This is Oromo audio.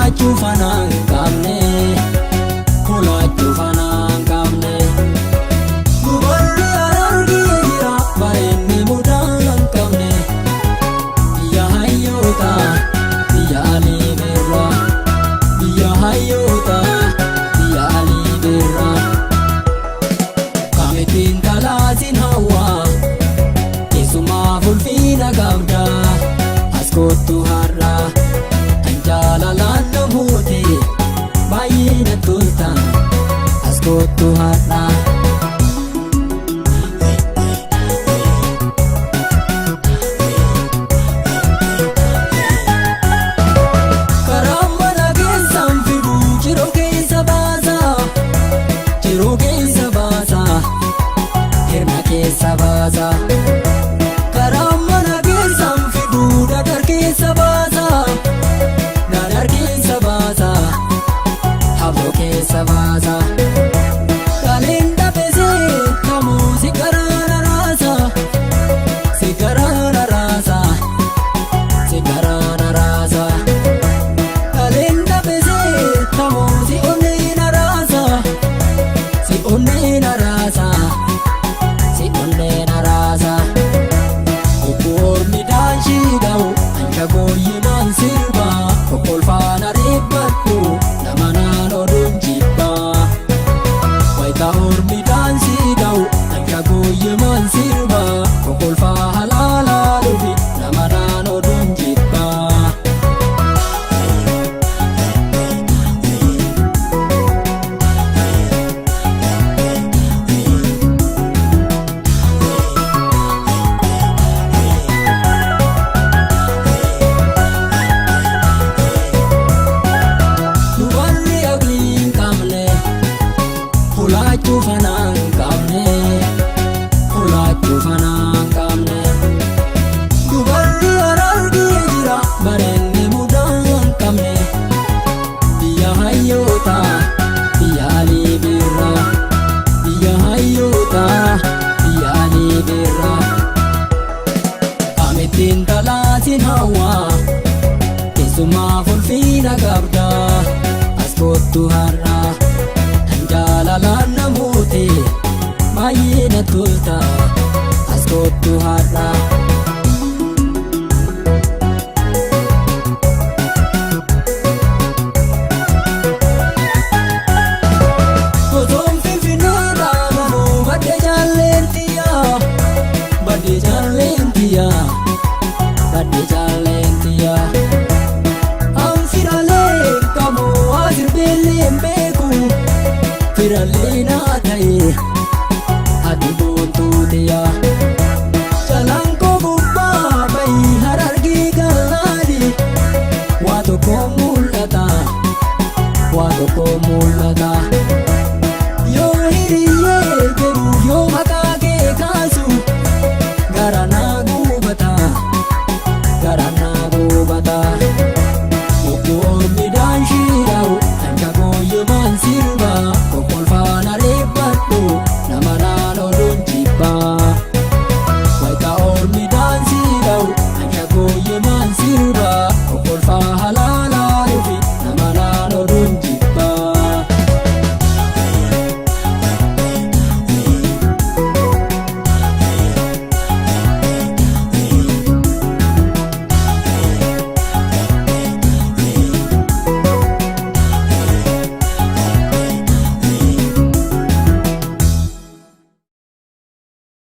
Hulaachuu fanaan qabne, hulaachuu fanaan qabne. Dubarri Harargee jira bareenni mudaa hin qabne. Biyya hayyoota, biyya Alii Birraa. Biyya hayyoota, biyya Alii Birraa. Kamittiin talaatiin hawaa, keessumaa ulfina qabda. As kottu har'a, kan jaalalaan nu buute, baay'ee na tolta. As kottu har'a. Karaa mana keessaan fidu jiruu keessa baasa, jiruu keessa baasa, hirna keessa baasa. Karaa mana keessaan fidu dadar keessa baasa, dadar keessa baasa, habroo keessa baasa. Kaleen dhabesee kamuu si karaa raasa, si karaa raasa, si karaa raasa. Kaleen dhabesee kamuu si onnee na raasa, si onnee na raasa, si onnee na raasa. Obboormi daanshii dha'u ancha gooyyimaan sirba kokkolfaan ariibbadhu nama naannoo dunjibbaa. Wayita ormi daansii dha'u ancha gooyyimaan sirba kokkolfaa halaalaa dhufi nama naannoo dunjibbaa. Dubarri aqlii hin qabne, hulaachuu fanaa hin qabne, hulaachuu fanaa hin qabne. Dubarri Harargee jira bareenni mudaa hin qabne. Biyya hayyoota, biyya Alii Birraa. Biyya hayyoota, biyya Alii Birraa. Kamittiin talaatiin hawaa, keessumaa ulfina qabda. As kottu har'a, kan jaalalaan na buute, baay'ee na tolta. As kottu har'a. Otoon Finfinneerraa galuu badde jaalleen xiyyaa, badde jaalleen xiyyaa, badde jaalleen xiyyaa. Anfiralee qabu asirbeellee hin beeku, firallee naa ta'e ati boontuu xiyyaa. Jalaan koo gubbaa bahii Harargee galaani, waa tokko mul'ata, waa tokko mul'ata.